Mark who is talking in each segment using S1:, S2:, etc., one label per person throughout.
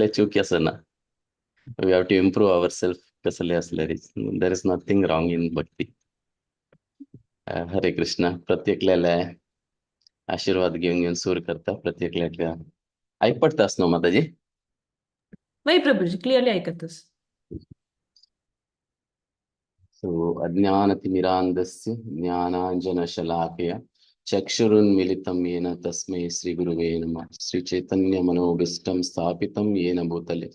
S1: चूक आसना. We have to improve our self. कसले असले, there is nothing wrong in bhakti. Hare Krishna. प्रत्येकल्याला आशीर्वाद घेऊन घेऊन सूर करता. प्रत्येकल्याक ऐक पडतास न्हू माताजी?
S2: वय प्रभुजी, क्लिअरली ऐकतस.
S1: सो अज्ञानतिमिरान्धस्य ज्ञानाञ्जनशलाकया चक्षुरुन्मिलितं येन तस्मै श्रीगुरुवे नमः. श्रीचैतन्यमनोभीष्टं स्थापितं येन भूतले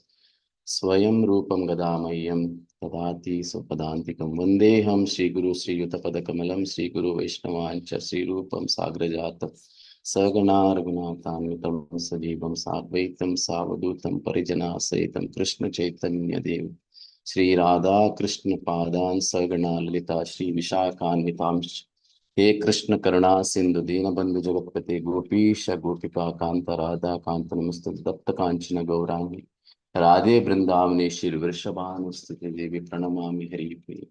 S1: स्वयं रूपं गदामह्यं ददाति स्वपदान्तिकं. वन्देऽहं श्रीगुरु श्रीयुतपदकमलं श्रीगुरु वैष्णवाञ्च श्रीरूपं साग्रजातं सगणा रघुनाथान्वितं सजीवं साद्वैतं सावधूतं परिजनासहितं कृष्ण चैतन्य देव श्री राधा कृष्ण पादान सगणा ललिता श्री विशाखान्वितांश. हे कृष्ण करुणा सिंधु दीनबंधु जगत्पते गोपीश गोपिका कांत राधा कांत नमस्ते. तप्त कांचन गौरांगी राधे वृंदावनेश्वरी वृषभानुस्तुते देवी प्रणमामि हरिप्रिये.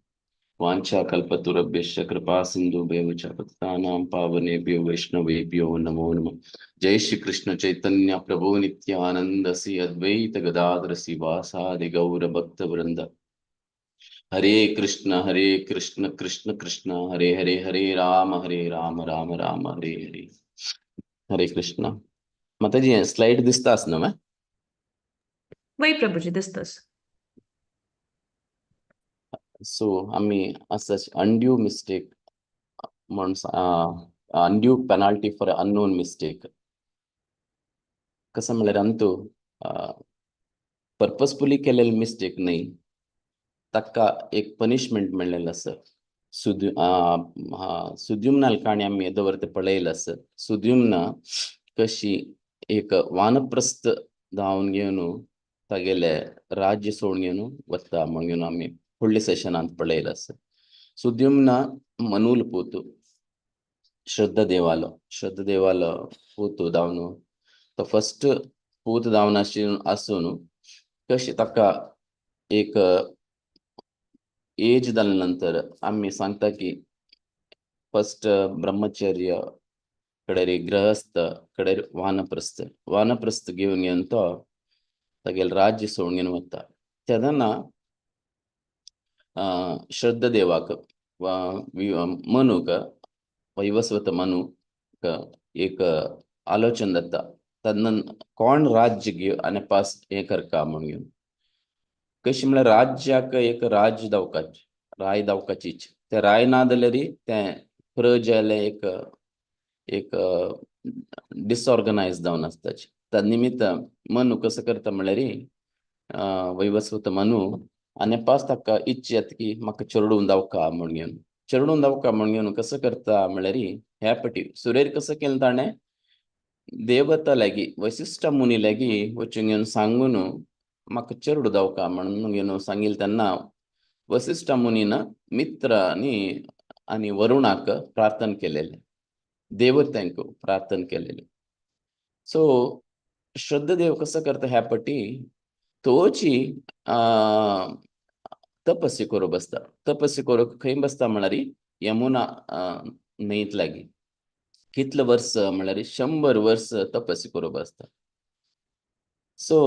S1: वाञ्छा कल्पतरुभ्यश्च कृपा सिन्धुभ्येव च पतितानां पावनेभ्यो वैष्णवेभ्यो नमो नमः. जय श्री कृष्ण चैतन्य प्रभु नित्यानंद श्री अद्वैत गदाधर श्रीवासादि गौर भक्त वृंद. हरे कृष्ण हरे कृष्ण कृष्ण कृष्ण हरे हरे, हरे राम हरे राम राम राम हरे हरे. हरे कृष्ण. माताजी, स्लाइड दिसतास ना मग?
S2: वय प्रभुजी, दिसतस.
S1: सो आम्ही असं अनड्यू मिस्टेक म्हणून, undue penalty for unknown mistake. कसं म्हळ्यार अंतू पर्पजफुली केलेलं मिस्टेक न्हय, ताका एक पनिशमेंट मेळ्ळेलें आसा. सुद्युम्नाल काणी आमी येदो पळयलें आसा. सुद्युम्न कशी एक वानप्रस्थ धांवन घेवन तागेले राज्य सोडून घेवन वता म्हणून आमी फुडल्या सेशनांत पळयलें आसा. सुद्युम्न मनूल पूत, श्रद्धा देवालो, श्रद्धा देवालो पूत धावन, तो फर्स्ट पूत धावन आसून कशी ताका एक एज जाल्या नंतर आमी सांगता की फर्स्ट ब्रह्मचर्य, कडेर गृहस्थ, कडेर वानप्रस्थ. वानप्रस्थ घेवन घेवन तो तागेलें राज्य सोडून घेवन वता. तेन्ना श्रद्धा देवाक वा मनूक, वैवस्वत मनूक एक आलोचन जाता, तेन्ना कोण राज्य घेव आनी पास हें करका म्हणून घेवन. कशी म्हळ्यार राज्याक एक राज्य दावकाच, राय दावकाचीच. ते राय ना जाल्यार तें प्रजाले एक एक डिसऑर्गनायज जावन आसताची. त्या निमित्त मनू कसो करता म्हळ्यार, वैवस्वत मनू आनी पास ताका इच्छा येता की म्हाका चेडून दावका म्हणून घेवन. चेडून दावका म्हणून घेवन कसो करता म्हळ्यार, ह्या पटी सुरेर कसो केलें ताणें, देवता लागीं, वसिष्ठ मुनी लागीं वचून घेवन सांगून म्हाका चेडूं दावका म्हणून घेवन सांगिल्लें. तेन्ना वसिष्ठ मुनीन मित्र आनी आनी वरुणाक प्रार्थना केलेलें, देवत्यांक प्रार्थना केलेलें. सो श्रद्धदेव कसो करता ह्या पटी, तोची तपस्या करूं बसता. तपस्या करूंक खंय बसता म्हळ्यार यमुना न्हंयत लागीं. कितले वर्स म्हळ्यार 100 वर्स तपस्या करूं बसता. सो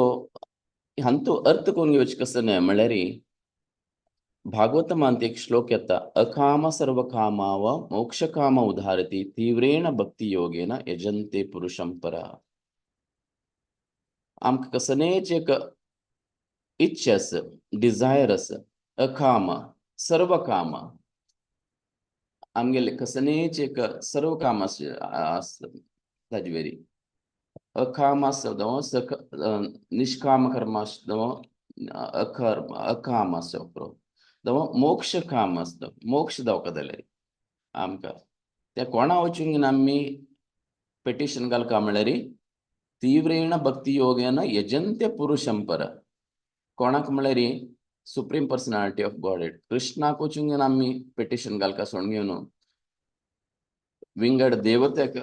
S1: हांतू अर्थ करून घेवचें कसो न्हय म्हळ्यार, भागवतमांत एक श्लोक येता, अकाम सर्व कामाव मोक्ष काम उदारती तीव्रेण भक्ती योगेन यजंते पुरुषं परा. आमकां कसलेच एक इच्छा आसा, डिझायर आसा, अकाम सर्व काम, आमगेले कसलेच एक सर्व काम आसा ताजे वेरी अकाम आसा, सक निष्काम कर्म आसता, अकर्म अकाम आसा, उपरांत मोक्ष काम आसता. मोक्ष दावका जाल्यार आमकां त्या कोणा वचून आमी पेटिशन घालका म्हळ्यार, तीव्रेण भक्ती योगेन यजंते पुरुषं पर. कोणाक म्हळ्यार सुप्रीम पर्सनालिटी ऑफ गॉड कृष्णाक वचून आमी पेटिशन घालका सोडून घेवन विंगड देवतेक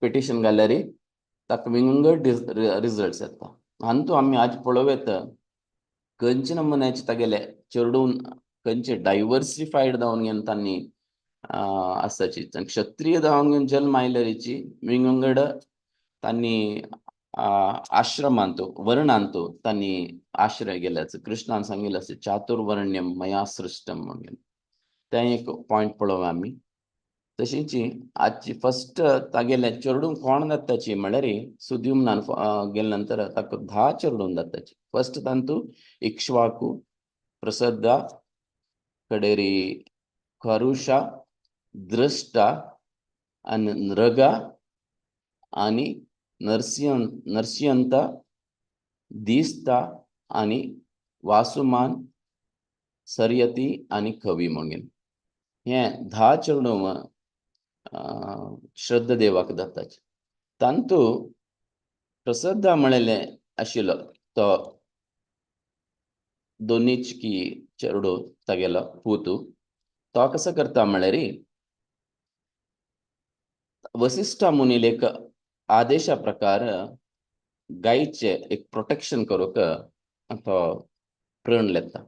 S1: पेटिशन घाल्यार ताका विंगड रिजल्ट्स येता. हातूंत आमी आज पळोवं येता, खंयचे नमुन्याचे तागेले चेडून खंयचे डायवर्सिफायड जावन घेवन तांणी आसाची. क्षत्रिय जावन घेवन जल्म आयल्यारीची विंगड तांणी आश्रमांत वर्णांत तांणी आश्रय गेल्याच कृष्णान सांगिल्लें आसा, चातुर्वर्ण्यम मया सृष्टम म्हणून. तें एक पॉयंट पळोवया आमी. तशींच आजची फस्ट तागेलें चेडूं कोण जाताची म्हळ्यार सुद्युम्नान गेले नंतर ताका 10 चेडूं जाताची. फस्ट तांतू इक्ष्वाकू, प्रसद्धा, कडेरी करुषा, दृष्टा आनी नृगा आनी नरसिंहंता, दिस्ता आनी वासुमान, सरयती आनी कवी म्हणून. हें 10 चेडूं श्रद्ध देवाक जाताचे. तांतू प्रसद्धा म्हणलें आशिल्लो तो दोनीच की चेडो तागेलो पूतू, तो कसो करता म्हळ्यार वसिष्ठ मुनील एक आदेशा प्रकार गायचे एक प्रोटेक्शन करूंक तो प्रण लेता.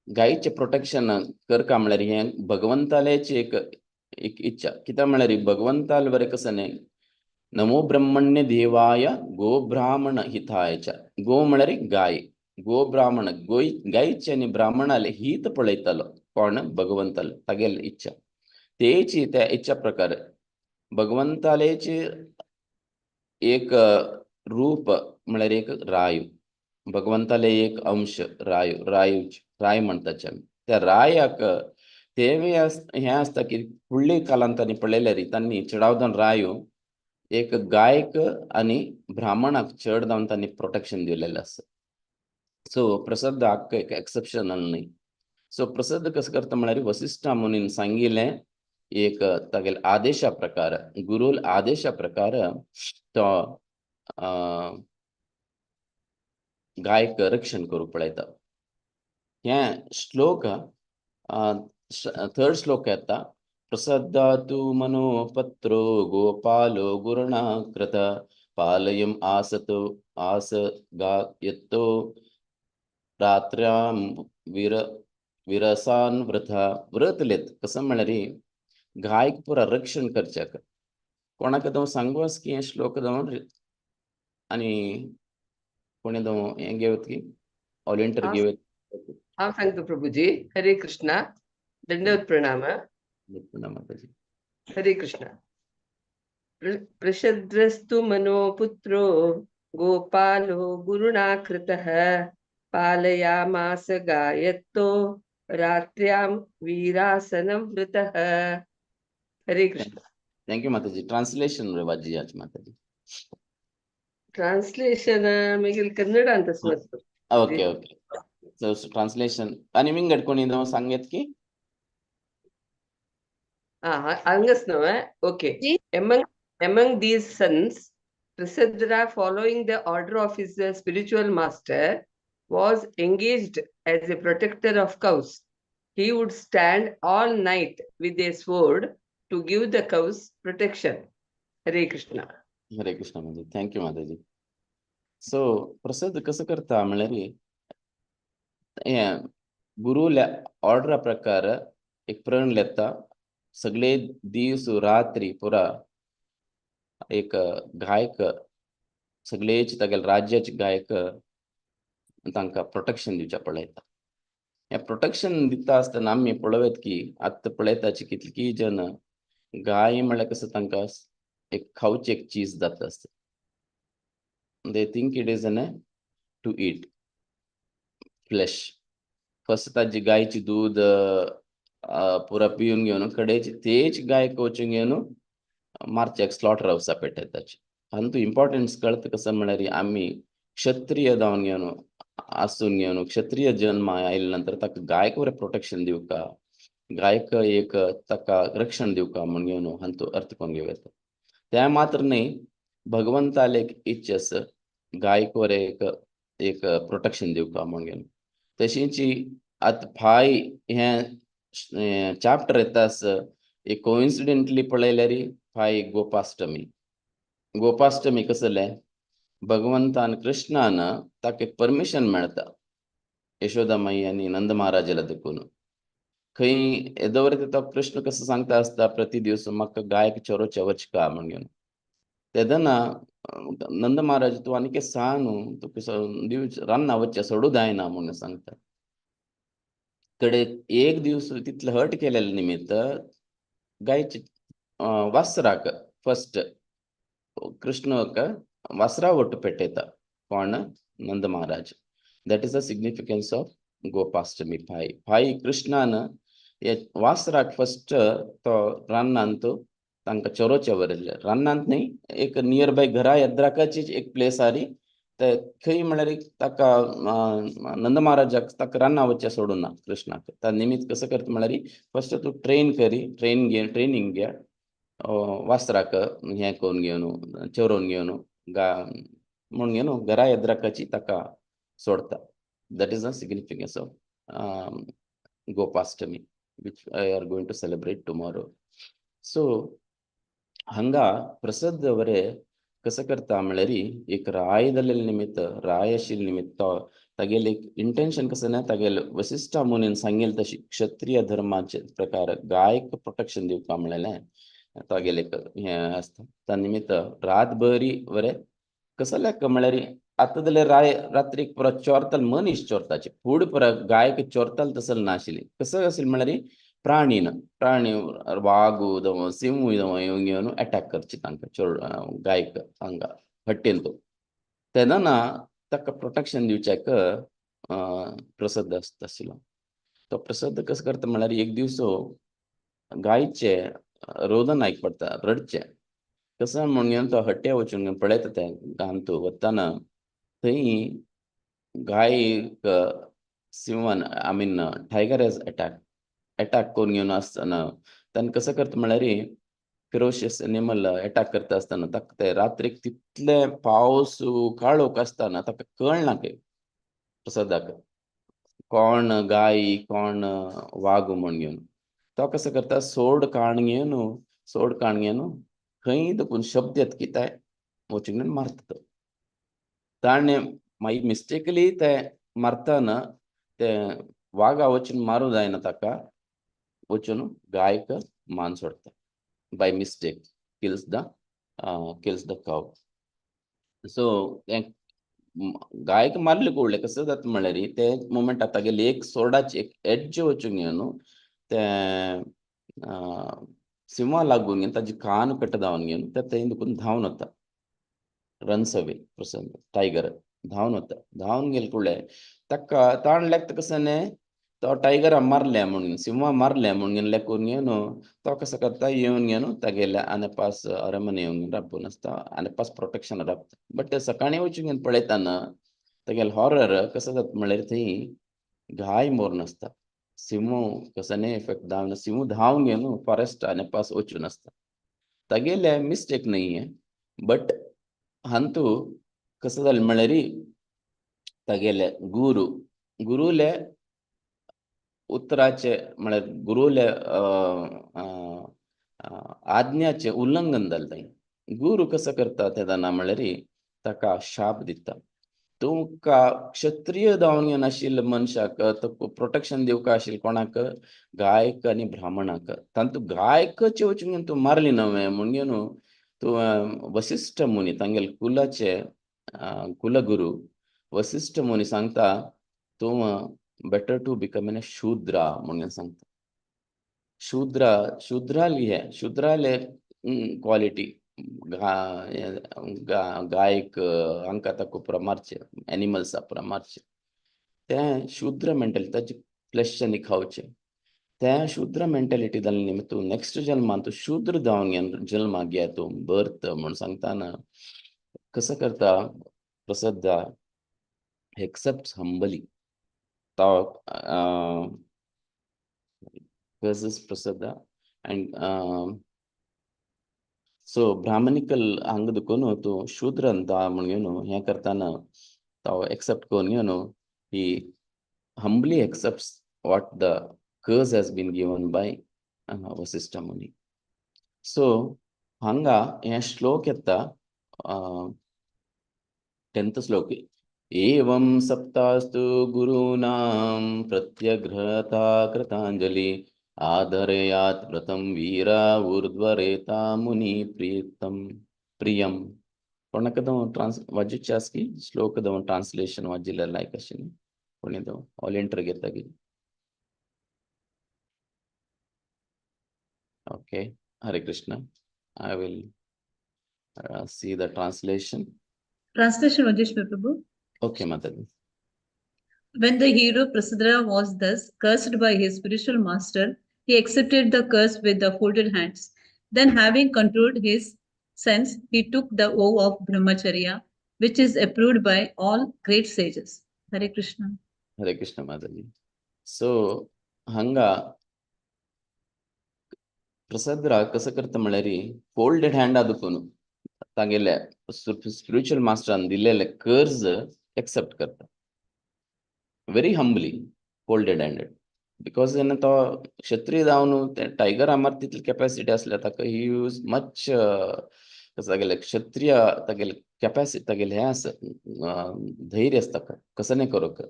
S1: गायचे प्रोटेक्शन करका म्हळ्यार हें भगवंताल्याची एक एक इच्छा. कित्याक म्हळ्यार भगवंताल बरें कसं न्ही, नमो ब्रह्मण्य देवाय गोब्राह्मण हिताय च. गो म्हळ्यार गाय, गोब्राह्मण गोय गायचे आनी ब्राह्मणाले हित पळयतालो कोण, भगवंताले तागेली इच्छा. तेची त्या इच्छा प्रकार भगवंतालेची एक रूप म्हळ्यार एक रायू, भगवंताले एक अंश रायू, रायू राय म्हणटाचे आमी. त्या रायाक तेवी हें आसता की फुडली कालांत तांणी पळयल्यार तांणी चडावदान रायो एक गायक आनी ब्राह्मणाक चड जावन तांणी प्रोटेक्शन दिलेलें आसा. सो प्रसद्ध हक्क एक एक्सेप्शनल न्ही. सो प्रसद्ध कसं करता म्हळ्यार वसिष्ठ मुनीन सांगिल्लें एक तागेले आदेशा प्रकार, गुरूल आदेशा प्रकार तो गायक रक्षण करूंक पळयता. हें श्लोक थर्ड श्लोक येता, प्रसद्धातु मनोपत्रो गोपालो गुरुणा कृत पालयम आसतो आस गायतो रात्र्यां विरसान वृथा. व्रत लेत कसं म्हळ्यार गायक पुरा रक्षण करच्याक. कोणाक दव सांगूस की हें श्लोक दव आनी कोणी दव हें घेवत की व्हॉलेंटियर घेवत.
S3: हांव सांगता प्रभुजी. हरे कृष्णा, दंडवत प्रणाम.
S1: माताजी.
S3: हरे कृष्णा. पृषद्रस्तु मनोपुत्रो गोपालो गुरुणा कृतः पालयामास गायत्तो रात्र्यां वीरासनं वृतः. हरे Krishna.
S1: Thank you Mataji. Translation वाजी आज माताजी.
S3: ट्रान्सलेशन मागीर कन्नड ಅಂತ समजतो.
S1: Okay okay. सो ट्रान्सलेशन आनी विंगड कोणी सांगेत की
S3: Angas no, eh? Okay.
S4: Ji.
S3: Among these sons, Prasadra, following the order of his spiritual master, was engaged as a protector of cows. He would stand all night with a sword to give the cows protection. Hare Krishna.
S1: Hare Krishna Mataji. Thank you Mataji. So prasad कसं करता म्हळ्यार हें गुरूल्या ऑर्डरा प्रकार एक प्रण लेता, सगळे दीस रात्री पुरा एक गायक सगळेच तागेले राज्याचे गायक तांकां प्रोटेक्शन दिवचें पळयता. हें प्रोटेक्शन दिता आसतना आमी पळोवयत की आतां पळयताची कितली जन गाय म्हळ्यार कसं तांकां एक खावची एक चीज जाता आसता. They think it is an to eat flesh. First ताजी गायची दूध पुरा पिवन घेवन कडेची तेच गायक वचून घेवन मारच्याक स्लॉटर हावसा पेटयताची. हातूंत इम्पॉर्टन्स कळता कसं म्हळ्यार आमी क्षत्रिय जावन घेवन आसून घेवन क्षत्रिय जन्म आयले नंतर ताका गायक बरें प्रोटेक्शन दिवका, गायक एक ताका रक्षण दिवका म्हूण घेवन हातूंत अर्थ करून घेवं येता. तें मात्र न्ही, भगवंताले एक इच्छा आसा गायक बरें एक एक प्रोटेक्शन दिवका म्हूण घेवन. तशींच आतां फाय हें चॅप्टर येता आसा एक कोइन्सिडेंटली पळयल्यार फाय गोपाष्टमी. गोपाष्टमी कसलें, भगवंतान कृष्णान ताका एक परमिशन मेळटा यशोदा माई आनी नंद महाराजाला देखून. खंय येदोवर तो कृष्ण कसो सांगता आसता प्रति दिवस म्हाका गायक चरोवचें वचका म्हूण घेवन. तेदना नंद महाराज तूं आनी सांग न्हू, तुका दिवच रान्ना वचचें सोडूं जायना म्हणून सांगता. कडे एक दिवस तितलें हर्ट केलेलें निमित्त गायचे वासराक फस्ट कृष्णक वासरा ಒಟ್ಟು ಪೆಟ್ಟೇತ कोण Nand Maharaj. That is the significance of Gopashtami. Bhai Bhai कृष्णान वासराक फस्ट तो रानांत तांकां चरोवचें वरिल्लें. रानांत न्ही, एक नियर बाय घरा येद्राकाची एक प्लेस आरी, ते खंय म्हळ्यार ताका नंद महाराजाक ताका रान्ना वचचें सोडूना कृष्णाक. त्या निमित्त कसो करता म्हळ्यार फस्ट तूं ट्रेन करी, ट्रेन घे, ट्रेनींग घे वासराक हें करून घेवन चरोवन घेवन गा म्हणून घेवन घरा येद्राकाची ताका सोडता. That is the significance of Gopashtami which I are going to celebrate tomorrow. So हांगा प्रसाद वरे कसो करता म्हळ्यार एक राय जाल्ले निमित्त, राय आशिल्ले निमित्त तागेलें एक इंटेन्शन कसं ना, तागेले वसिष्ठ मुनीन सांगिल्लें तशी क्षत्रिय धर्माचे प्रकार गायक प्रोटेक्शन दिवपा म्हणलेलें तागेलें हें आसता. त्या निमित्त रातभरी वरे कसल्याक म्हळ्यार आतां जाल्यार राय रात्रीक परत चोरताल मनीस चोरताचे, फूड परत गायक चोरताल तसले नाशिल्ली. कसो आशिल्लें म्हळ्यार प्राणीन प्राणी वाग जावं सिंह जावं येवन घेवन एटॅक करची तांकां चोर गायक हांगा हट्टेन तो तेन्ना ताका प्रोटेक्शन दिवच्याक प्रसाद आसता आशिल्लो. तो प्रसाद कसो करता म्हळ्यार एक दीस गायचे रोदन आयक पडटा, रडचें कसो म्हणून घेवन तो हट्ट्या वचून पळयता तें गांतू वतना थंय गायक सिंहान I mean tiger has attack attack करून घेवन आसतना ताणें कसो करता म्हळ्यार फिरोशियस एनिमल एटॅक करता आसतना ताका ते रात्रीक तितले पावस काळोख आसतना ताका कळना की प्रसादाक कोण गाय कोण वाग म्हूण घेवन तो कसो करता सोड काण घेवन, सोड काण घेवन खंय देखून शब्द येता की ते वचून मारता. ताणें मागीर मिस्टेकली ते मारतना ते वागा वचून मारूं जायना ताका, वचून गायक मान सोडता by mistake, kills the cow. So तें गायक मारले कळ्ळें कसो जाता म्हळ्यार ते मुमेंट तागेली एक सोडाची एक एड्ज वचून घेवन तें सिंहा लागून घेवन ताजी कान कट जावन घेवन ते थंय देखून धांवन वता, रन्स अवे प्रसन्न टायगर धांवन वता. धांवन गेले कळ्ळें ताका ताण लागता कसो न्ही तो टायगरा मारल्या म्हणून सिंहा मारल्या म्हणून लेखून घेवन तो कसो करता येवन घेवन तागेल्या आनी पास अरमने येवन राबून आसता आनी पास प्रोटेक्शन राबता. बट सकाळीं वचून घेवन पळयतना तागेले हॉरर कसो जाता म्हळ्यार थंय गाय मोरून आसता, सिंह कसो न्ही इफेक्ट धांवन सिंह धांवन घेवन फॉरेस्ट आनी पास वचून आसता. तागेले मिस्टेक न्ही बट हांतू कसो जालें म्हळ्यार तागेले गुरू गुरूले उतराचे म्हळ्यार गुरूले आज्ञाचें उल्लंघन जालें थंय. गुरू कसो करता तेन्ना म्हळ्यार ताका शाप दिता, तुमकां क्षत्रिय जावन घेवन आशिल्ल्या मनशाक तुका प्रोटेक्शन दिवपा आशिल्लें कोणाक गायक आनी ब्राह्मणाक, तातूंत गायकचे वचून घेवन तूं मारली न्हय म्हूण घेवन तूं वसिष्ठ मुनी तांगेले कुलाचे कुलगुरू वसिष्ठ मुनी सांगता तूं better to become an Shudra म्हणून सांगता. शूद्रा शूद्राली हे शूद्राले क्वालिटी गायक हांकां ताका पुरा मारचें एनिमल्साक पुरा मारचें तें शूद्र मेंटलिटी ताची फ्लेश आनी खावचें तें शूद्र मेंटलिटी जालें न्ही तूं नेक्स्ट जल्मान तूं शूद्र जावन जल्माक घे तूं बर्थ म्हूण सांगतना कसो करता प्रसद्धा एक्सेप्ट्स हंबली तो curses Prasada and so Brahmanical हांगा देखून तूं शूद्र अंता म्हण घेवन हें करतना तो एक्सेप्ट करून घेवन he humbly accepts what the curse has been given by Vasishtha Muni. So हांगा हे श्लोक येता 10th श्लोक एवं सप्तास्तु गुरूणां प्रत्यग्रहता कृतांजलि आदरयात व्रतं वीरा ऊर्ध्वरेता मुनि प्रीतम प्रियम. कोणाक ट्रान्स वाजूचे आसा की श्लोक दवन ट्रान्सलेशन वाजिल्लें लायक आशिल्लें कोणी व्हॉलेंटियर घेता की. Okay, Hare Krishna. I will see the translation.
S4: Translation, Rajesh Prabhu.
S1: Okay, Mataji.
S4: When the hero Prsadhra was thus cursed by his spiritual master, he accepted the curse with the folded hands. Then, having controlled his sense, he took the vow of brahmacharya, which is approved by all great sages. Hare Krishna.
S1: Hare Krishna, Mataji. So, hanga प्रसादरा कसं करता म्हळ्यार folded hand दुखून तागेले spiritual मास्टरान दिलेले कर्ज accept करता very humbly folded handed because जेन्ना तो क्षत्रिय जावन ते टायगर आमार तितली कॅपॅसिटी आसल्या ताका ही यूज मच कसं तागेले क्षत्रिय तागेले कॅपॅसिटी तागेले हें आसा धैर्य आसता ताका कसं नाही करूंक.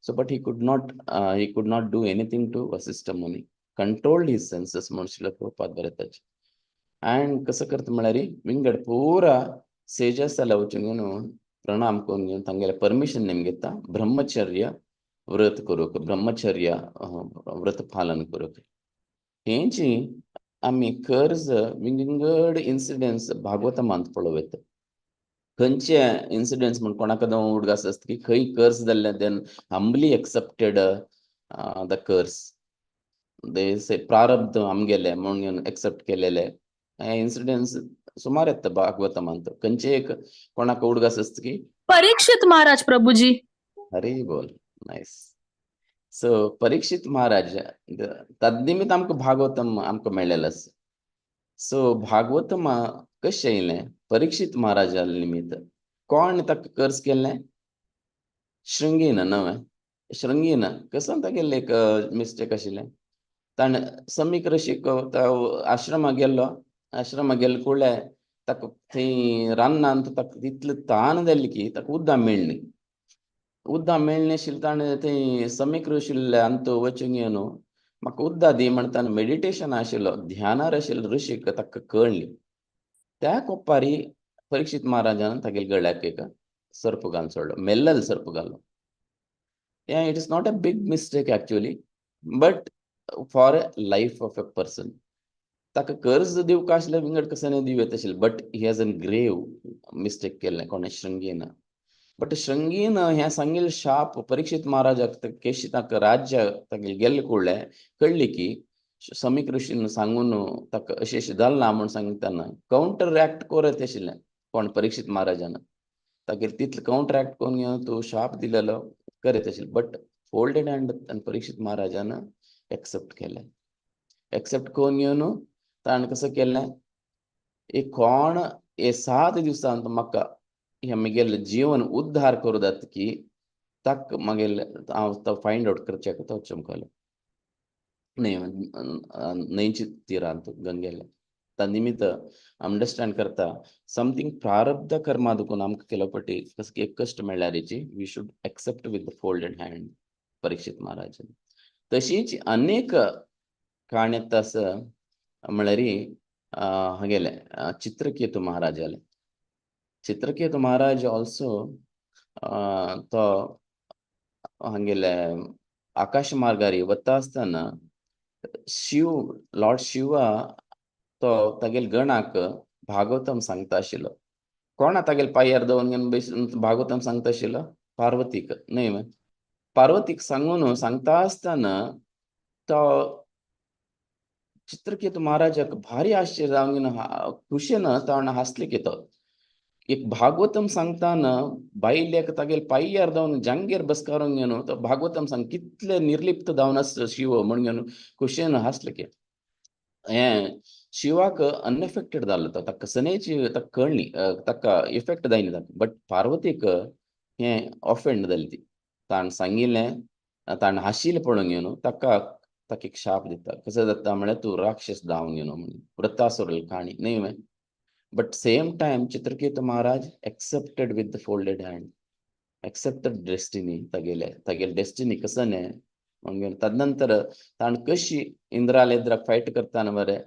S1: So but he could not do anything to Vasishtha Muni. Controlled his senses म्हणून श्रील प्रभुपाद बरयताचे. अँड कसं करता म्हळ्यार विंगड पुरा सेजस वचून घेवन प्रणाम करून घेवन तांगेले परमिशन नेम घेता ब्रह्मचर्य व्रत करूंक, ब्रह्मचर्य व्रत पालन करूंक. हेंची आमी कर्ज विंगड इन्सिडेंट्स भागवतमांत पळोवं येता. खंयचे इन्सिडेंट्स म्हण कोणाक उडगास आसता की खंय कर्स जाल्ले then humbly accepted the curse. They say प्रारब्ध आमगेले म्हणून एक्सेप्ट केलेले हे इन्सिडेंट्स सुमार येता भागवतमांत. खंयचे एक कोणाक उडगास आसता की
S2: परीक्षित महाराज प्रभुजी.
S1: हरी बोल. नायस. सो परीक्षित महाराज तद्निमित्त आमकां भागवतम आमकां मेळ्ळेलें आसा. सो भागवतम कशें येयलें परीक्षित महाराजा निमित्त कोण ताका कर्स केल्लें? शृंगीन न्हय, शृंगीन कसो तागेलें एक मिस्टेक आशिल्लें. ताणें समीक ऋषीक आश्रमा गेल्लो, आश्रमा गेल्ले कुळे ताका थंय रानांत ताका तितले तान जाली की ताका उदक मेळ्ळी. उदक मेळ्ळें आशिल्लें ताणें थंय समीक ऋषील्या अंत वचून न्हू म्हाका उदक दी म्हणटा मेडिटेशन आशिल्लो ध्यानार आशिल्लो ऋषीक ताका कळ्ळी. त्या कोपारी परीक्षित महाराजान तागेले गळ्याक एक सर्प घालून सोडलो, मेल्लल सर्प घालो. It is not a big mistake actually, but for a life of a person ताका कर्ज दिवंक आसलें विंगड कसानी दिवं येता आशिल्लें, but he has an grave mistake केल्लें कोणें शृंगीन. बट शृंगीन हें सांगिल्लें शाप परीक्षित महाराजाक केशी ताका राज्य तागेलें गेल्लें कुळ्ळें कळ्ळी की समीक ऋषीन सांगून ताका अशें अशें जालें ना म्हूण सांगतना कावंटर एक्ट करत आशिल्लें कोण परीक्षित महाराजान तागेले तितलें कावंटर एक्ट करून घेवन तूं शाप दिलेलो करत आशिल्लें, बट फोल्डेड हँड परीक्षित महाराजान एक्सेप्ट केलें. एक्सेप्ट करून घेवन ताणें कसं केलें, एक कोण हे 7 दिवसांत म्हाका हें म्हगेलें जीवन उद्धार करूं जाता की ताका मागीर हांव तो फायंड आवट करच्याक तो चमकलो न्हंयची तिरांत गंगेले. त्या निमित्त अंडरस्टँड करता समथींग प्रारब्ध कर्मा दुखून आमकां केलो पटी कसं एक कश्ट मेळ्ळ्यारीची we should accept with the folded hand Parikshit महाराजान. तशीच अनेक काणयेत आसा म्हळ्यार हागेले चित्रकेतू महाराजाले. चित्रकेतू महाराज ऑल्सो तो हांगेले आकाश मार्गारी वता आसतना शिव लॉर्ड शिवा तो तागेले गणाक भागवतम सांगता आशिल्लो. कोणा तागेले पांयार दवरून घेवन भागवतम सांगता आशिल्लो? पार्वतीक न्हय. पार्वतीक सांगून सांगता आसतना तो चित्रकेतू महाराजाक भारी आश्चर्य जावन खुशेन ताणें हांसले की तो एक भागवतम सांगताना बायलेक तागेले पांयार जावन जांगेर बसकारून घेवन तो भागवतम सांग कितले निर्लिप्त जावन आसता शिव म्हण घेवन खुशेन हांसले की हें शिवाक अनएफेक्टेड जालो तो ताका सनेची ताका कळ्ळी ताका इफेक्ट जायना ताका, बट पार्वतीक हें ऑफेंड जाली ती. ताणें सांगिल्लें ताणें हांशिल्लें पळोवन घेवन ताका ताका एक शाप दिता. कसो जाता म्हळ्यार तूं राक्षस जावन घेवन म्हणून वृत्तासुर काणी न्हय. But same time Chitraketu Maharaj accepted with the folded hand, accepted destiny तागेले तागेले डेस्टिनी कसं न्हय म्हणून. तदनंतर ताणें कशी इंद्राल एद्राक फायट करताना बरें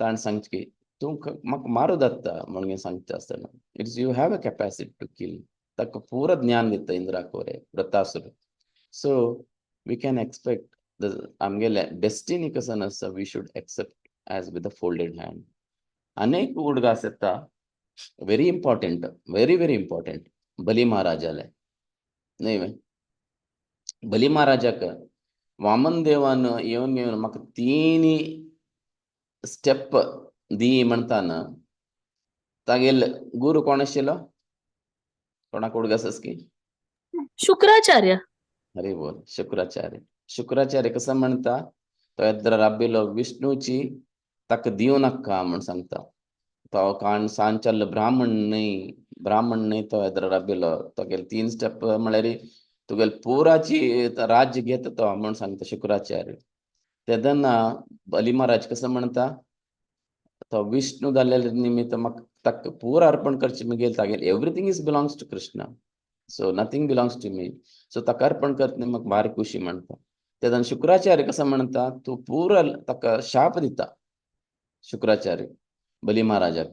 S1: ताणें सांगचें की तूं म्हाका मारू जाता म्हणून सांगता आसतना, it's you have a capacity to kill. ताका पुरा ज्ञान दिता इंद्राक वरे Vritrasura. So we can expect the आमगेले डेस्टिनी कसं आसता, we should accept as with a folded hand. अनेक उडगास येता, very important, very very important, बली महाराजाले न्हय वे? बली महाराजाक वामन देवान येवन येवन म्हाका तिनी स्टेप दी म्हणताना तागेले गुरु कोण आशिल्लो? कोणाक उडगास आसा की?
S2: शुक्राचार्य.
S1: हरी बोल. शुक्राचार्य. शुक्राचार्य कसं म्हणता, तो येद्र राबिलो विष्णूची ताका दिवं नाका म्हण सांगता. तो काण सांचाल्लो ब्राह्मण न्हय, ब्राह्मण न्हय तो येद्र राबिलो, तो तीन स्टेप म्हळ्यार तुगेले पुराची राज्य घेता तो म्हण सांगता शुक्राचार्य. तेन्ना बली महाराज कसं म्हणता, तो विष्णू जाल्ले निमित्त म्हाका ताका पुरा अर्पण करचें मुगेल तागेले everything is belongs to Krishna, so nothing belongs to me, so ताका अर्पण करतना म्हाका भारी खुशी म्हणटा. तेन्ना शुक्राचार्य कसं म्हणटा, तूं पुरा ताका शाप दिता. शुक्राचार्य बली महाराजाक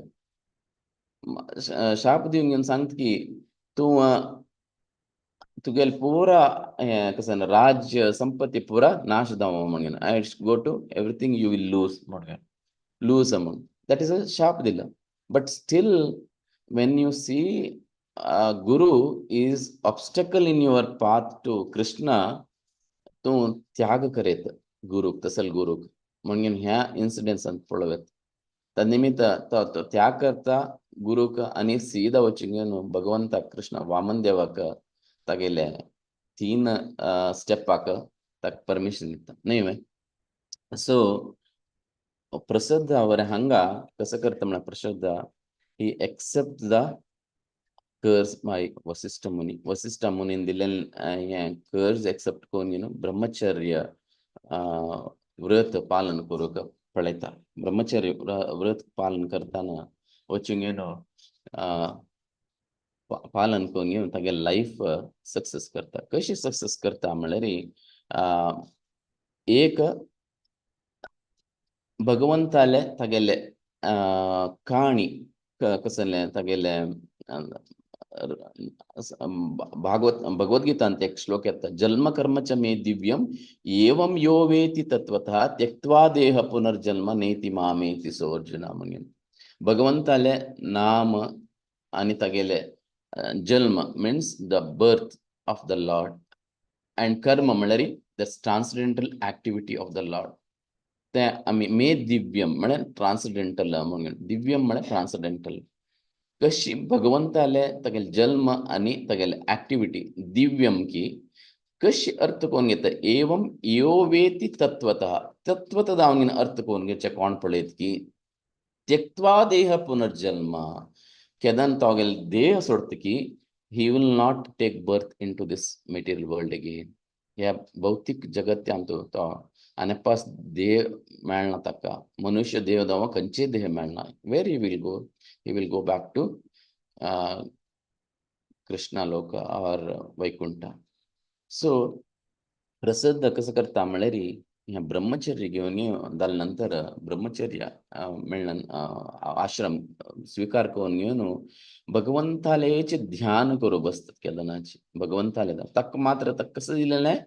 S1: शाप दिवन घेवन सांगता की तूं तुगेले पुरा हें कसं राज्य संपत्ती पुरा नाश जावं म्हणून, I go to everything you will lose म्हणून, लूज म्हणून, that is a शाप दिला. But still when you see guru is obstacle in your path to Krishna, तूं त्याग करेत गुरूक, तसल गुरूक म्हणून ह्या इन्सिडेंट्सान पळोवत. त्या निमित्त तो त्याग करता गुरूक आनी सीधा वचून घेवन भगवंताक कृष्ण वामन देवाक तागेले तीन स्टेपाक ताका परमिशन दिता न्हय वे? सो प्रसिद्ध वर हांगा कसं करता म्हळ्यार प्रसिद्ध he accept the curse by Vasishtha Muni. Vasishtha मुनीन दिलें हें कर्स एक्सेप्ट करून you ब्रह्मचर्य व्रत पालन करूंक पळयता. ब्रह्मचर्य व्रत पालन करतना वचून you पालन करून घेवन तागे लायफ सक्सेस करता. कशी सक्सेस करता म्हळ्यार एक भगवंताले तागेले काणी कसले तागेले भागवत भगवद्गीतांत एक श्लोक येता, जन्म कर्म च मे दिव्यम एवं यो वेति तत्वतः त्यक्त्वा देह पुनर्जन्म नेति मामेति सोऽर्जुन म्हणून. भगवंताले नाम आनी तागेले जन्म means the birth of the lord and कर्म म्हळ्यार the transcendental activity of the lord. ते आमी मे दिव्यम म्हळ्यार ट्रान्सडेंटल म्हणून, दिव्यम म्हळ्यार ट्रान्सडेंटल. कशी भगवंताले तागेले जन्म आनी तागेले ऍक्टिविटी दिव्यम की कशी अर्थ कोण घेता, एवं यो वेति तत्वतः, तत्वतः जावन अर्थ कोण घेवचे कोण पळयत की त्यक्त्वा देह पुनर्जन्म, केदन तागेले देह सोडता की he will not take birth into this material world again. ह्या भौतीक जगत्यांत तो आनी पास देह मेळना ताका, मनुष्य देह जावं खंयचेय देह मेळना. Where he will go? He will go back to Krishna Loka or Vaikuntha. So प्रसिद्ध कसं करता म्हळ्यार ह्या ब्रह्मचर्य घेवन जाल्या नंतर ब्रह्मचर्य मेळ्ळ्या आश्रम स्वीकार करून घेवन भगवंतालेचे ध्यान करूं बसतात केदनाचे भगवंताले. ताका मात्र ताका कसं दिलेलें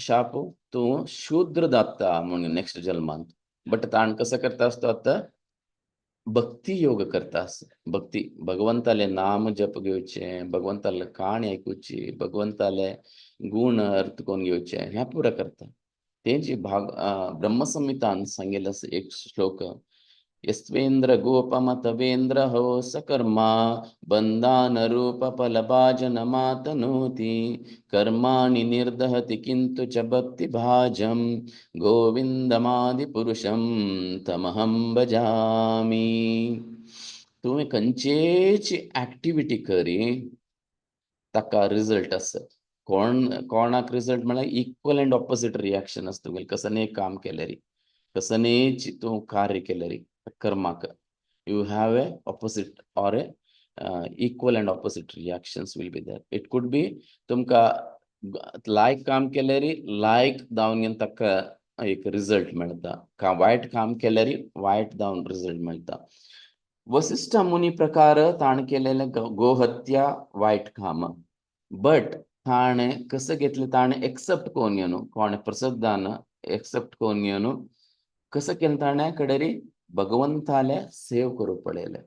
S1: शाप, तूं शूद्र जाता म्हणून नेक्स्ट जल्मांत. बट ताण कसं करता आसतो आतां भक्ती योग करता आसता. भक्ती भगवंताले नाम जप घेवचे, भगवंताले काणी आयकुची, भगवंताले गुण अर्थ करून घेवचे, ह्या पुरा करता. तेजी भाग ब्रह्मसंहितान सांगिल्लें आसा एक श्लोक, यस्वेन्द्र गोपमतवेन्द्र हो सकर्मा बन्धान रूप फलभाजन मातनोति कर्माणि निर्दहति किन्तु च भक्तिभाजं गोविन्दमादिपुरुषं तमहं भजामि. तुवें खंयचेच ऍक्टिविटी करी ताका रिजल्ट आसा. कोण कोणाक रिजल्ट म्हळ्यार इक्वल अँड ऑपोजीट रिएक्शन आसता तुगेलें. कसलेंय काम केल्यार, कसलेंय तूं कार्य केल्यार कर्माक you have a opposite or a equal and opposite reactions will be there. It could be तुमकां लायक काम केल्यार लायक जावन घेवन ताका एक रिजल्ट मेळटा. वायट काम केल्यार वायट जावन रिजल्ट मेळटा. वसिष्ठ मुनी प्रकार ताणें केलेलें गोहत्या वायट काम, बट ताणें कसं घेतलें, ताणें एक्सेप्ट करून घेवन, कोणें प्रसिद्धान एक्सेप्ट करून घेवन कसं केलें, ताणें कडेरी भगवंताले सेव करूं पळयलें.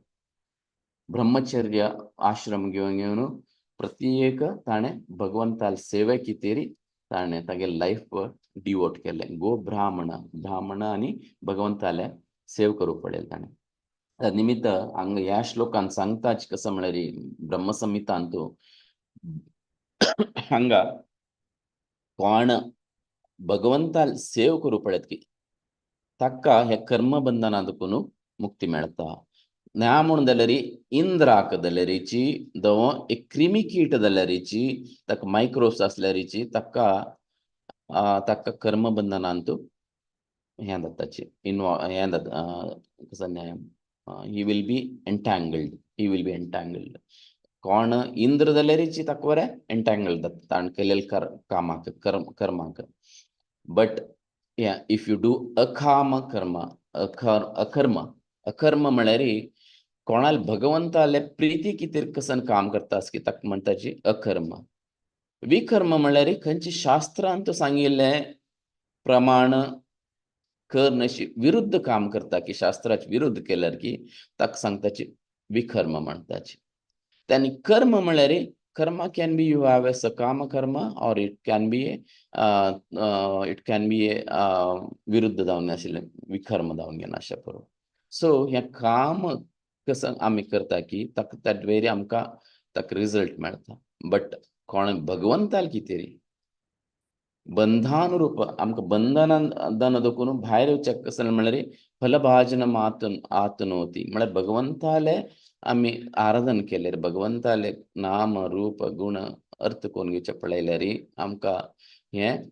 S1: ब्रह्मचर्य आश्रम घेवन घेवन प्रत्येक ताणें भगवंताले सेवे कितेरी ताणें तागे लायफ डिवोट केलें. गो ब्राह्मण, ब्राह्मण आनी भगवंताले सेव करूं पळयलें ताणें. त्या निमित्त हांगा ह्या श्लोकान सांगताच कसं म्हळ्यार ब्रह्मसंहितांतू हांगा कोण भगवंताल सेव करूं पळयत की ताका हे कर्मबंधना देखून मुक्ती मेळटा. ना म्हूण जाल्यार इंद्राक जाल्यारीची दवो एक क्रिमिकीट जाल्यारीची ताका मायक्रोब्स आसल्यारीची ताका ताका कर्मबंधनांतू हें जाताची इनवॉल्व हें जाता कसं न्याय, he will be entangled, he will be entangled. कोण इंद्र जाल्यारीची ताका बरें एंटँगल्ड जाता ताणें केलेले कामाक कर्माक. बट if you do अकाम कर्म, अकर्म, अकर्म म्हळ्यार कोणाल भगवंताले प्रिती कितें कसन काम करता की ताका म्हणटाची अकर्म. विकर्म म्हळ्यार खंयचे शास्त्रांत सांगिल्लें प्रमाण करनशी विरुद्ध काम करता की शास्त्राचे विरुद्ध केल्यार की ताका सांगताची विकर्म म्हणटाची. आनी कर्म म्हळ्यार कर्म can be you have a sakama karma or it can be a विरुद्ध जावन आशिल्लें विकर्म जावन घेना अशें पुरो. सो हें काम कसं आमी करता की ताका त्या वेरी आमकां ताका रिजल्ट मेळटा. बट कोण भगवंताल कितें बंधानुरूप आमकां बंधनान देखून भायर येवचें कसलें म्हळ्यार फलभाजन आतनोती म्हळ्यार भगवंताले आमी आराधन केल्यार भगवंताले नाम रूप गुण अर्थ करून घेवचें पळयल्यार आमकां हें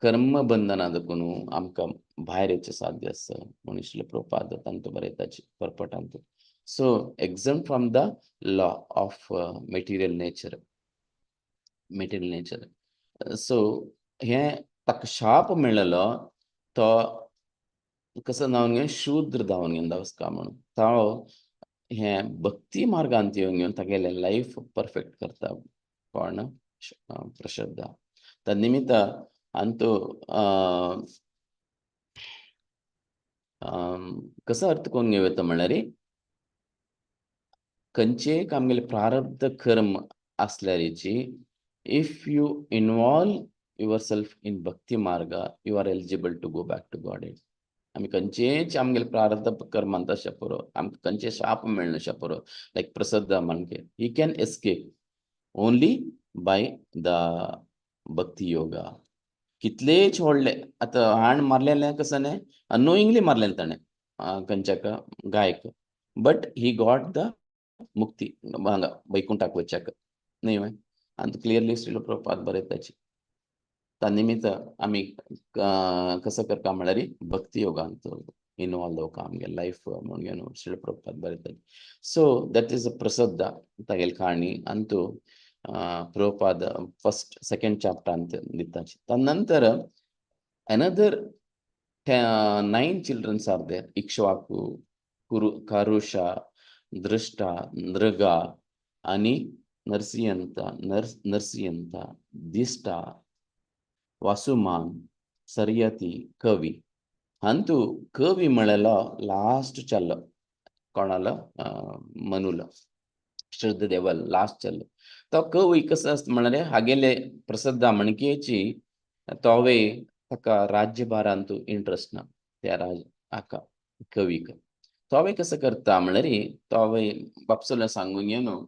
S1: कर्म बंधना देखून आमकां भायर येवचें साध्य आसा म्हणून Srila Prabhupada तांतू बरयताची परपटांतू. So exempt from the law of material nature, material nature. So हें ताका शाप मेळ्ळो तो कसो जावन घेवन शूद्र जावन घेवन दावसका म्हणून तो हें भक्ती मार्गांत येवन घेवन तागेलें लायफ परफेक्ट करता कोण प्रश्रद्धा. त्या निमित्त अंतू कसो अर्थ करून घेवं येता म्हळ्यार खंयचेय आमगेलें प्रारब्ध कर्म आसल्यारीची if you involve yourself in bhakti marga you are eligible to go back to Godhead. आमी खंयचेच आमगेले प्रारब्ध कर्मांत अशें पुरो आमकां खंयचे शाप मेळना अशें पुरो लायक प्रसद्ध मानके he can escape only by the bhakti yoga. कितलेच व्हडले आतां हाण मारलेलें कसं न्ही अनोइंगली मारलेलें ताणें खंयच्याक गायक, बट he got the मुक्ती हांगा वैकुंठाक वचच्याक न्ही व्हय. आनी क्लियरली श्रील प्रभुपाद बरयताची. त्या निमित्त आमी कसो करता म्हळ्यार भक्ती योगांत इनवॉल्व जावका आमगे लायफ म्हणून घेवन श्रील प्रभुपाद बरयताली. सो that is a प्रसद्धा तागेली काणी अंतू प्रभुपाद फर्स्ट सेकेंड चॅप्टरांत दिताची. तदनंतर another 9 childrens are there. Ikshvaku, Kuru, Karusha, Drishta, Nriga आणि नरसिंहंता, नरसिंहंता, दिष्टा, वासुमान, सरयती, कवी. अंतू कवी म्हळेलो लास्ट चल्लो कोणालो मनुलो श्रद्ध देवल लास्ट चल्लो. तो कवी कसो आसता म्हळ्यार हागेले प्रसिद्ध म्हणकेची तोवे ताका राज्यभारांतू इंट्रस्ट ना त्या राज हाका कवीक. तोवे कसो करता म्हळ्यार तोवे बापसोले सांगून घेवन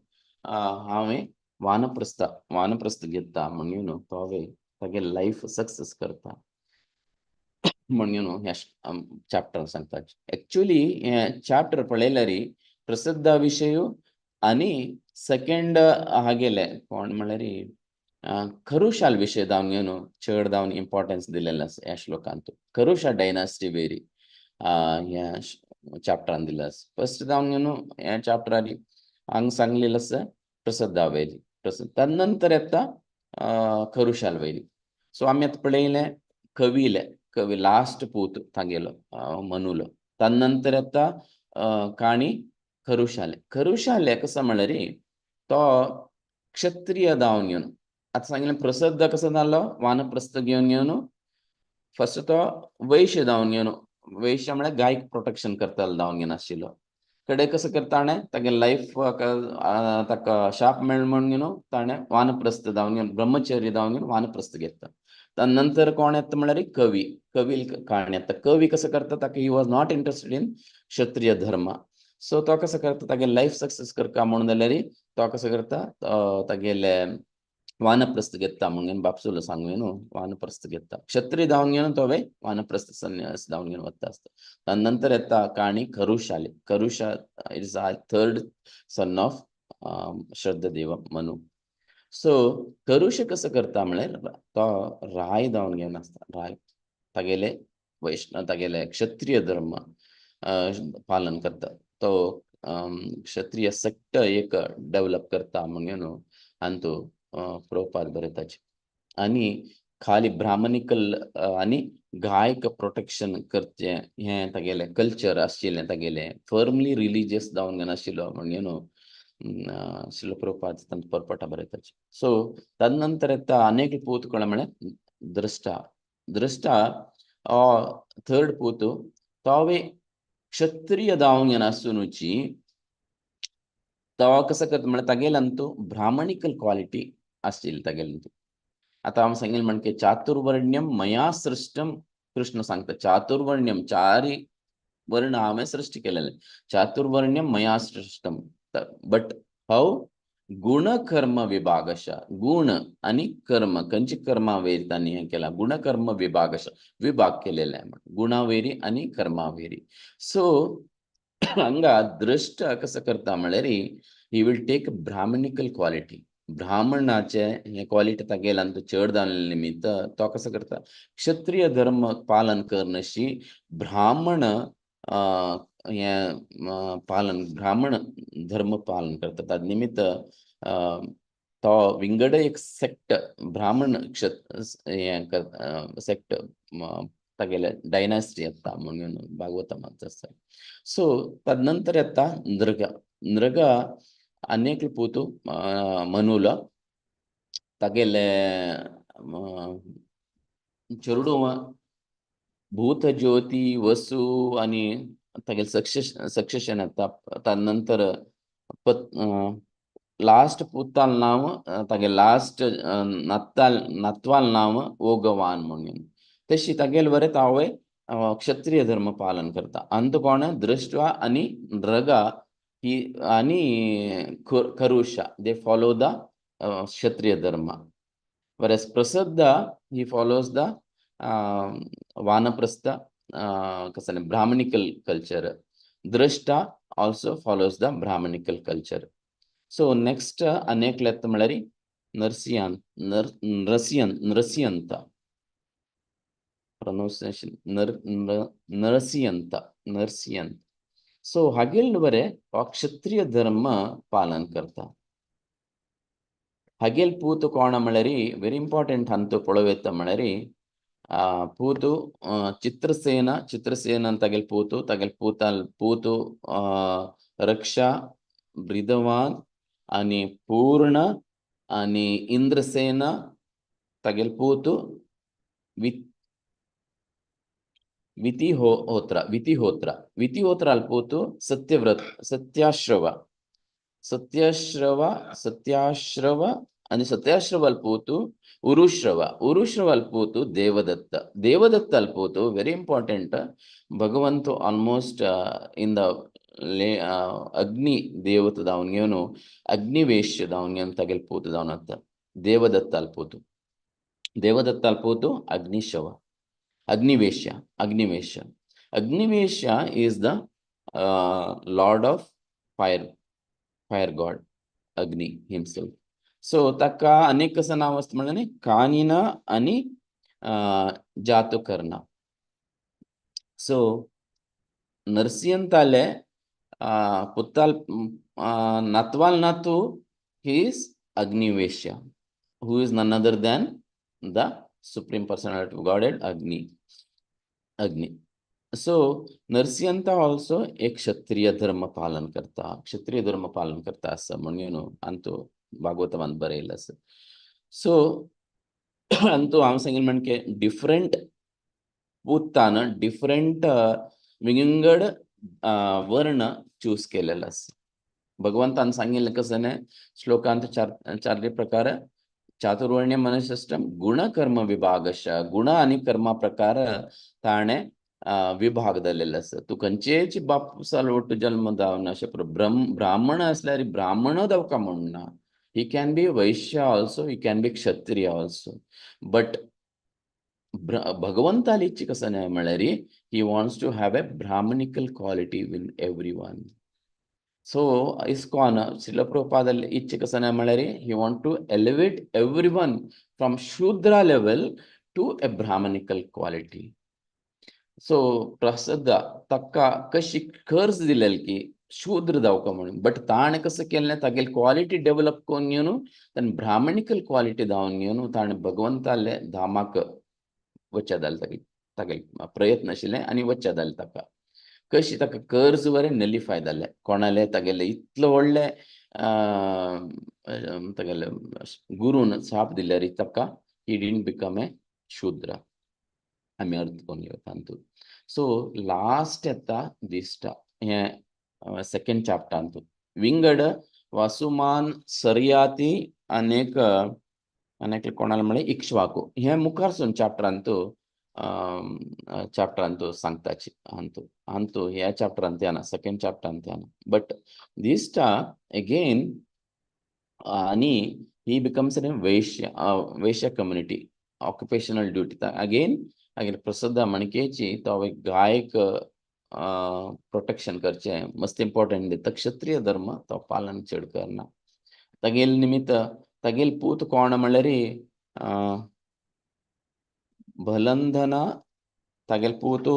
S1: हांवें वानप्रस्थ वानप्रस्थ घेता म्हणून घेवन तोवे तागे लायफ सक्सेस करता म्हणून घेवन ह्या चॅप्टर सांगता. एक्चुली हें चॅप्टर पळयल्यार प्रसिद्ध विशय आनी सेकेंड हागेले कोण म्हळ्यार खरुशाल विशय जावन घेवन चड जावन इम्पॉर्टन्स दिलेलें आसा ह्या श्लोकांत. खरुशा डायनास्टी वेरी ह्या चॅप्टरान दिलें आसा. फर्स्ट जावन घेवन ह्या चॅप्टरान हांगा सांगलेलें आसा प्रसिद्धा वयली प्रसिद्ध, तदनंतर येता खरुशाल वयली. सो आमी आतां पळयलें कवीले कवी लास्ट पूत तागेलो मनुलो. तदनंतर येता काणी करुशाले. करुशाले कसो म्हणल्यार तो क्षत्रिय जावन घेवन, आतां सांगिल्लें प्रसद्ध कसो जालो वानप्रस्थ घेवन घेवन फर्स्ट तो वैश्य जावन घेवन, वैश्य म्हळ्यार गायक प्रोटेक्शन करतालो जावन घेवन आशिल्लो. कडे कसो करता ताणें तागे लायफ ताका शाप मेळ म्हणून घेवन ताणें वानप्रस्थ जावन घेवन ब्रह्मचर्य जावन घेवन वानप्रस्थ घेता. नंतर कोण येता म्हळ्यार कवी. कवी काणी येता. कवी कसो करता ताका he was not interested in Kshatriya dharma. So तो कसो करता तागे लायफ सक्सेस करता म्हणून जाल्यार तो कसो करता तागेले वानप्रस्थ घेता म्हणून बापसुलो सांगू न्हू वानप्रस्थ घेता. क्षत्रिय जावन घेवन तो वानप्रस्थ संन्यास जावन घेवन वता आसता. नंतर येता काणी करुशाले. Karusha is a third son of Shraddhadeva Manu. So Karusha कसो करता म्हळ्यार तो राय जावन घेवन आसता. राय तागेले वैष्णव तागेले क्षत्रिय धर्म पालन करता. तो क्षत्रिय सेक्ट एक डेवलप करता म्हणून न्हू आनी तो प्रभुपाद बरयताचे. आनी खाली ब्राह्मणिकल आनी गायक प्रोटेक्शन करचें हें तागेलें कल्चर आशिल्लें तागेलें फर्मली रिलीजियस जावन घेवन आशिल्लो म्हणून न्हू शिल प्रभुपाद तांचो परपटा बरयताचे. सो तदनंतर येता अनेक पूत कोण म्हळ्यार द्रष्टा. द्रष्टा थर्ड पूत तोवे क्षत्रिय जावन घेवन आसुनूची तो कसो करता म्हळ्यार तागेले अंतू ब्राह्मणिकल क्वालिटी आशिल्ली तागेले. आतां हांव सांगील म्हणजे चातुर्वर्ण्यम मया सृष्टम कृष्ण सांगता. चातुर्वर्ण्यम चारी वर्ण हांवें सृष्टी केलेले. चातुर्वर्ण्यम मया सृष्टम बट हाव गुणकर्म विभागश. गुण आनी कर्म खंयची कर्मा वयर तांणी हें केलां गुणकर्म विभागश विभाग केलेले आहे गुणावेरी आनी कर्मावेरी. सो हांगा दृश्ट कसो करता म्हळ्यार he will take Brahmanical quality. ब्राह्मणाचे हे क्वालिटी तागेले आनी तो चड जाल्ले निमित्त तो कसो करता क्षत्रिय धर्म पालन करनशी ब्राह्मण हें पालन ब्राह्मण धर्म पालन करता. ताजे निमित्त तो विंगड एक सेक्ट ब्राह्मण हें सेक्ट तागेले डायनास्टी येता म्हणून भागवतांत आसा. सो तदनंतर येता नृग. नृग अनेक पूतु मनुल तागेले चेडूं भूतज्योती वसु आनी तागेले सक्सेशन येता. तदनंतर लास्ट पुताल नांव तागे लास्ट नात्ताल नातवाल नांव ओगवान म्हणून. तशी तागेले बरें तावय क्षत्रिय धर्म पालन करता. अंत कोण दृष्टवा आनी नृगा ही आनी Karusha they follow the Kshatriya dharma. Whereas Prasadha he follows the Vanaprastha कसं Brahmanical culture. Drashta also follows the Brahmanical culture. So next अनेक येता म्हळ्यार नरसियान नरसियन नरसियंत प्रोनाउन्सिएशन नरसियंत नरसियंत. सो हागेल बरें क्षत्रिय धर्म पालन करता. हागेल पूत कोण म्हळ्यार वेरी इम्पॉर्टंट हांतू पळोवं म्हळ्यार पूतु चित्रसेना. चित्रसेना तागेल पूतु तागेल पूताल पूतु रक्षा ब्रिदवान आनी पूर्ण आनी इंद्रसेना तागेल पूतु वितिहोत्र वितिहोत्र वितिहोत्राल पूतु सत्यव्रत सत्याश्रव सत्याश्रव सत्याश्रव आणि सत्याश्रवाल पूतु उरुश्रव उरुश्रवाल पूतु देवदत्त देवदत्त पूतु वेरी इंपॉर्टेंट. भगवंत आलमोस्ट इन the अग्नि देवत जावन घेवन अग्निवेश्य जावन घेवन तागेले पूत जावन आसता Devdatt पूतु. Devdatt पूतु अग्निशव Agniveshya Agniveshya Agnivesha is the lord of fire, fire god Agni himself. So ताका अनेक कसं नाव आसता म्हणलें न्ही कानिना आनी जातुकर्णा. सो नरसिंहताले पुत्ताल नातवाल नातू he is Agnivesha, who is none other than the Supreme Personality of Godhead, Agni. Agni. So नरसिंहता ऑल्सो एक क्षत्रिय धर्म पालन करता, क्षत्रिय धर्म पालन करता आसा म्हणून अंतू भागवतमान बरयलें आसा. सो अंतू हांव सांगीन म्हणजे डिफरंट पुतान डिफरंट विंगड वर्ण चूज केलेलो आसा. भगवंतान सांगिल्लें कसं न्ही श्लोकांत चार चारली प्रकार चातुर्वर्ण्य मनुष्यष्टम गुणकर्म विभागश, गुण आणि कर्मा प्रकार ताणें विभाग दिलेलो आसा. तूं खंयचेच बापूसाल ಒಟ್ಟು जन्म जावन अशें ब्राह्मण असल्यार ब्राह्मण जावका म्हणना. He can be Vaishya also, he can be Kshatriya also, but भगवंताली इच्छा कसं न्हय म्हळ्यार he wants to have a Brahmanical quality in everyone. So ISKCON Srila प्रभुपादाली इच्छा कसं न्हय म्हळ्यार he want to elevate everyone from Shudra level to a Brahmanical quality. So प्रसिद्ध ताका कशी कर्ज दिलेली की शूद्र जावका म्हणून, बट ताणें कसं केलें तागेली क्वालिटी डेव्हलप करून घेवन ताणें ब्राह्मणिकल क्वालिटी जावन घेवन ताणें भगवंताले धामाक वच्चे जालें. तागे तागेले प्रयत्न आशिल्ले आनी वच्चे जालें. ताका कशी ताका कर्ज बरें नलिफाय जालें. कोणाले तागेले इतलो व्हडले तागेले गुरून साप दिल्यार ताका he didn't become a Shudra. आमी अर्थ करून घेवया तातूंत. सो लास्ट येता दिश्टा हें सेकंड चॅप्टरांतू विंगड वासुमान सर्याती अनेक अनेक कोणाला म्हळें इक्ष्वाकू. हें मुखार सून चॅप्टरांतू चॅप्टरांतू सांगताची अंतू अंतू ह्या चॅप्टरांत येना, सेकंड चॅप्टरांत येना. बट दिश्टा अगेन आनी he becomes a Vaishya, Vaishya community occupational duty. Again again प्रसिद्ध म्हणकेची तो एक गायक प्रोटेक्शन करचें मस्त इम्पॉर्टंट दिता. क्षत्रिय धर्म तो पालन चड करना. तागेल निमित्त तागेल पूत कोण म्हणल्यार भलंधना, तागेल पूत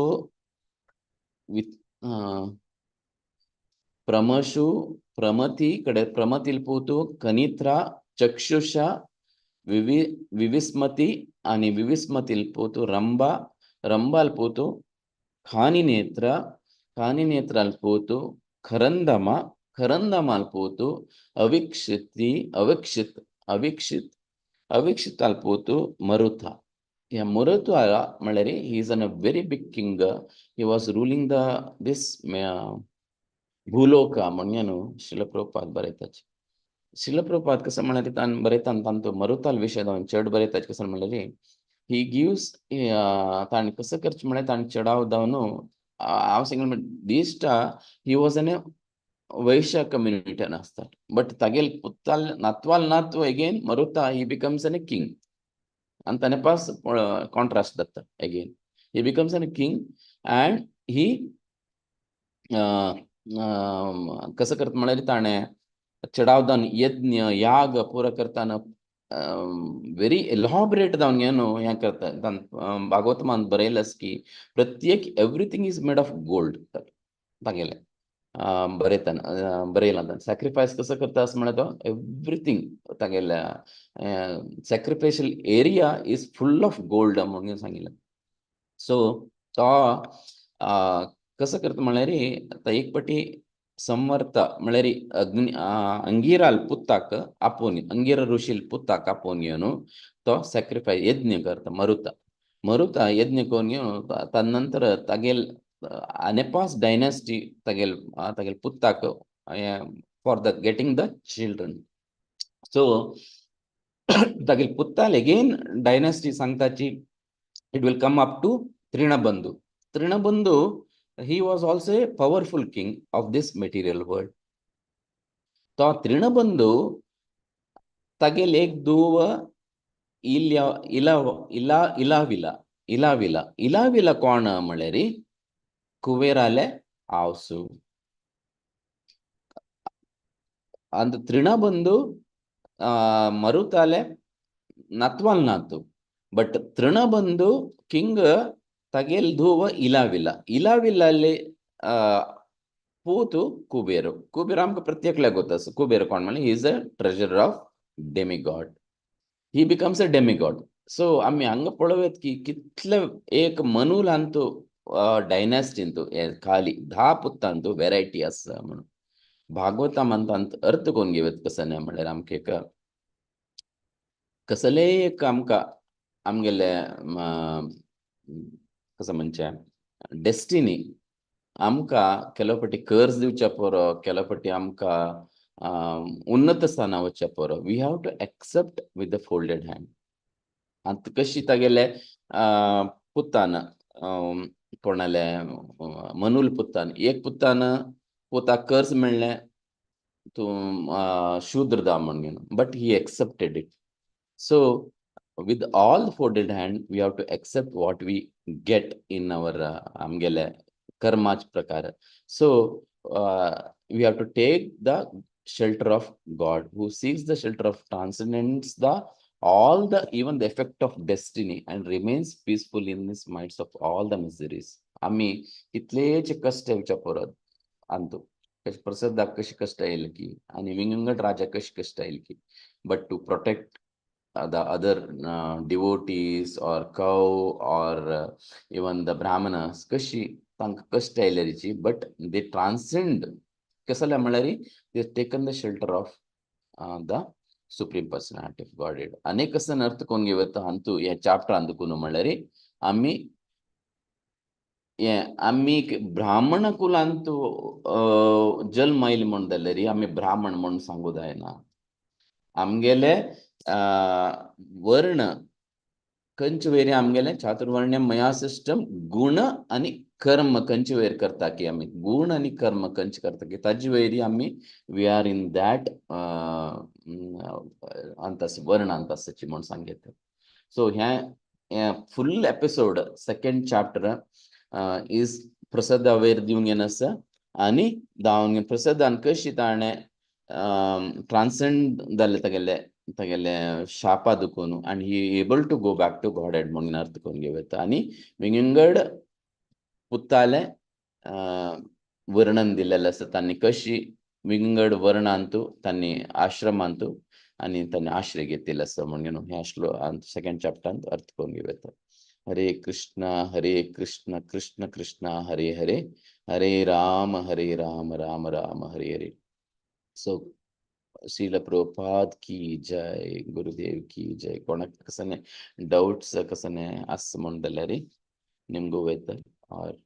S1: प्रमशु प्रमती कडे प्रमतील पूत कनित्रा चक्षुषा विवि विविस्मती आणि विविस्मतील पूत रंबा, रंबाल पूत खानिनेत्र, खानिनेत्राल पूत खरंदमा, खरंदमाल पूत अविक्षिती अविक्षित अविक्षित अविक्षिताल पूत मरुथा. ह्या मरुथा म्हळ्यार he is an a very big king. He was ruling the this Bhuloka म्हणून न्हू श्रील प्रभुपाद बरयताचे. श्रील प्रभुपाद कसं म्हळ्यार तान बरयता तांचो मरुताल विशय जावन चड बरयताचे. कसं म्हळ्यार ही गिव्स ताणें कसं करचें म्हळ्यार ताणें चडाव जावन हांव सांगलें दिश्टा he was an Vaishya कम्युनिटीन आसतात, बट तागेल पुताल नातवाल नातू again Marutta he becomes an a king. आनी ताणें पास कॉन्ट्रास्ट जाता. Again he becomes an king and he कसं करता म्हळ्यार ताणें चडावदान यज्ञ याग पुरो करताना व्हेरी एलॉबरेट जावन घेवन हें करता. भागवतमान बरयलें आसा की प्रत्येक everything is made of gold. तागेलें बरयतना बरयलां सॅक्रिफायस कसो करता अशें म्हळ्यार तो एवरीथींग तागेल्या sacrificial area is full of gold म्हणून सांगिल्लें. सो तो कसो करता म्हळ्यार आतां एक पाटी संवर्त म्हळ्यार अग्नी अंगिराल पुताक आपोवन अंगिरा ऋषील पुताक आपोवन घेवन तो सॅक्रिफायस यज्ञ करता. मरुता मरुता यज्ञ करून घेवन तदनंतर तागेल अनेपास डायनेस्टी तागेल तागेल पुताक for the getting the children. So तागेल पुताल अगेन डायनेस्टी सांगताची it will come up to Trinabandhu. Trinabandhu he was also a powerful king of this material world. तो तृणबंधू तागेल एक धुव इल्या इला इला इलाविला इलाविला इलाविला कोण म्हळ्यार कुबेराले आवसू. अंत तृणबंधू मरुताले नातवाल नातू, बट तृणबंधू किंग तागेल धुव इलाविला इलाविलाले पूत कुबेर. कुबेर आमकां प्रत्येकल्याक गोत आसा. कुबेर कोण म्हणल्यार he is a treasure of demigod. He becomes a demigod. So आमी हांगा पळोवया की कितले एक मनुलांतु डायनास्टींतु खाली 10 पुत्तांतु वेरायटी आसा म्हणून भागवता म्हणतात अर्थ करून घेवत कसं नाही म्हणल्यार आमकां एक कसलेय एक आमकां आमगेले कसं म्हणचें डेस्टिनी आमकां केलो फावटी कर्ज दिवच्या पुरो, केलो फावटी आमकां उन्नत स्थाना वचच्या पुरो, we have to accept with the folded hand. आतां कशी तागेले पुतान कोणाले मनुल पुतान एक पुतान पुताक कर्ज मेळ्ळें तूं शूद्र दा म्हणून, but he accepted it. So with all folded hand we have to accept what we get in our आमगेले कर्माच प्रकार. So we have to take the shelter of God, who seeks the shelter of transcendence, the all the even the effect of destiny, and remains peaceful in his minds of all the miseries. आम्ही कितलेचे कष्ट येवच्या परत अंतू प्रसादाक कशी कष्ट येयले की आनी विंगड राजा कशी कष्ट येयले की, but to protect the other devotees or cow or even the brahmanas, कशी तांकां कष्ट आयलेरीची, बट they ट्रान्सेंड कसले म्हणल्यार they taken the shelter of the Supreme Personality of Godhead. अनेक कसन अर्थ कोण घेवता अंतू हे चॅप्टर अंदकून म्हणल्यार आमी हे आमी ब्राह्मण कुलांतु जल्म आयले म्हूण जाल्यार आमी ब्राह्मण म्हूण सांगू जायना. आमगेले वर्ण खंयचे वयर आमगेले चातुर्वर्ण्य मया सिस्टम गुण आनी कर्म खंयचे वयर करता की आमी गुण आनी कर्म खंयचे करता की ताजे वयर आमी we are in that अंतास वर्ण अंतासाची म्हूण सांगता. सो हें full episode second chapter is प्रसादा वयर दिवंक येनासा आनी दावन प्रसादान कशी ताणें ट्रान्सेंड जालें तागेले तागेले शापा दुखून आनी he able to go back to Godhead म्हणून अर्थ करून घेवं. आनी विंगड पुताले वर्णन दिलेलें आसा तांणी कशी विंगड वर्णांतु तांणी आश्रमांतु आनी तांणी आश्रय घेतिल्लो आसा म्हणून ह्या श्लो सेकंड चॅप्टरांत अर्थ करून घेवं. हरे कृष्ण हरे कृष्ण कृष्ण कृष्ण हरे हरे, हरे राम हरे राम राम राम हरे हरे. सो श्रील प्रभुपाद की जय, गुरुदेव की जय. कोणाक कसने डाउट्स कसने आस म्हण जाल्यार निमगो वयता और